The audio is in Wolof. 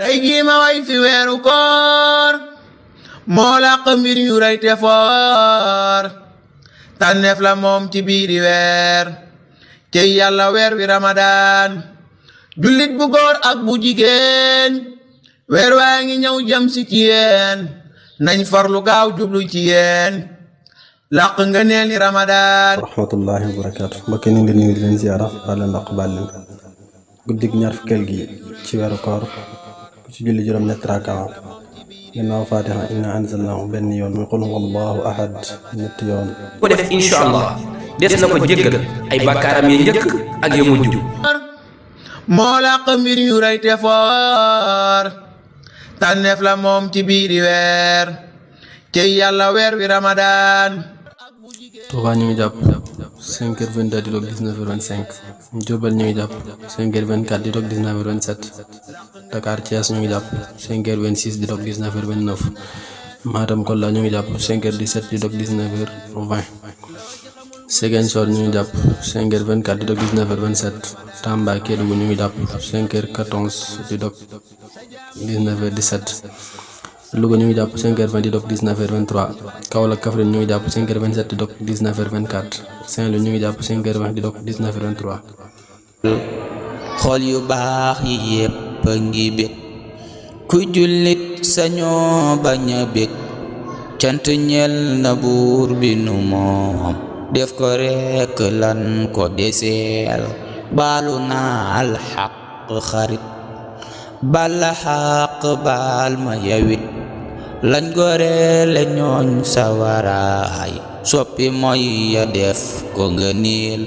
tey jii ma way fi weeru koor moo làq mbir yu rëy te foor tànneef la moom ci biiri weer cey yàlla weer wi ramadaan jullit bu góor ak bu jigéen weer waa ngi ñëw jëm si ci yéen nañ farlu gaaw jublu ci yéen làq nga neel ni ramadaan rahmatullahi wa barakaatu mbokk ni ngi nuyu di leen ziyaara baal leen laq baal leen guddig ñaar fukkeel gi ci weeru koor ku ci julli juróom ñett rakaa ginnaaw fatiha inna anzalnahu benn yoon muy qul huwallahu ahad ñetti yoon ko def insha allah des na ko jéggal ay bàkkaaram yi njëkk ak ya mujj moo làq mbir yu rëy te foor tànneef la moom ci biiri weer cey yàlla weer wi ramadaan Touba ñu ngi jàpp 5h22 di doog 19h25 Diourbel ñu ngi jàpp 5h24 di doog 19h27 Dakar Thiès ñu ngi jàpp 5h26 di doog 19h29 Matam Kolda ñu ngi jàpp 5h17 di doog 19h20 Ziguinchor ñu ngi jàpp 5h24 di doog 19h27 Tamba Kédougou ñu ngi jàpp 5h14 di doog 19h17 Louga ñu ngi jàpp 5h20 di doog 19h23 Kaolack Kaffrine ñu ngi jàpp 5h27 di doog 19h24 Saint-Louis ñu ngi jàpp 5h20 di doog 19h23 xol yu baax yi yépp a ngi bég ku jullit sañoo bañ a bég cant ñel na buur bi nu moom def ko rekk lan ko deseel baalu naa alxaq xarit bala xaq baal ma yawit lañ goreele ñooñ sawaraay soppi mooy ya def ko nga niil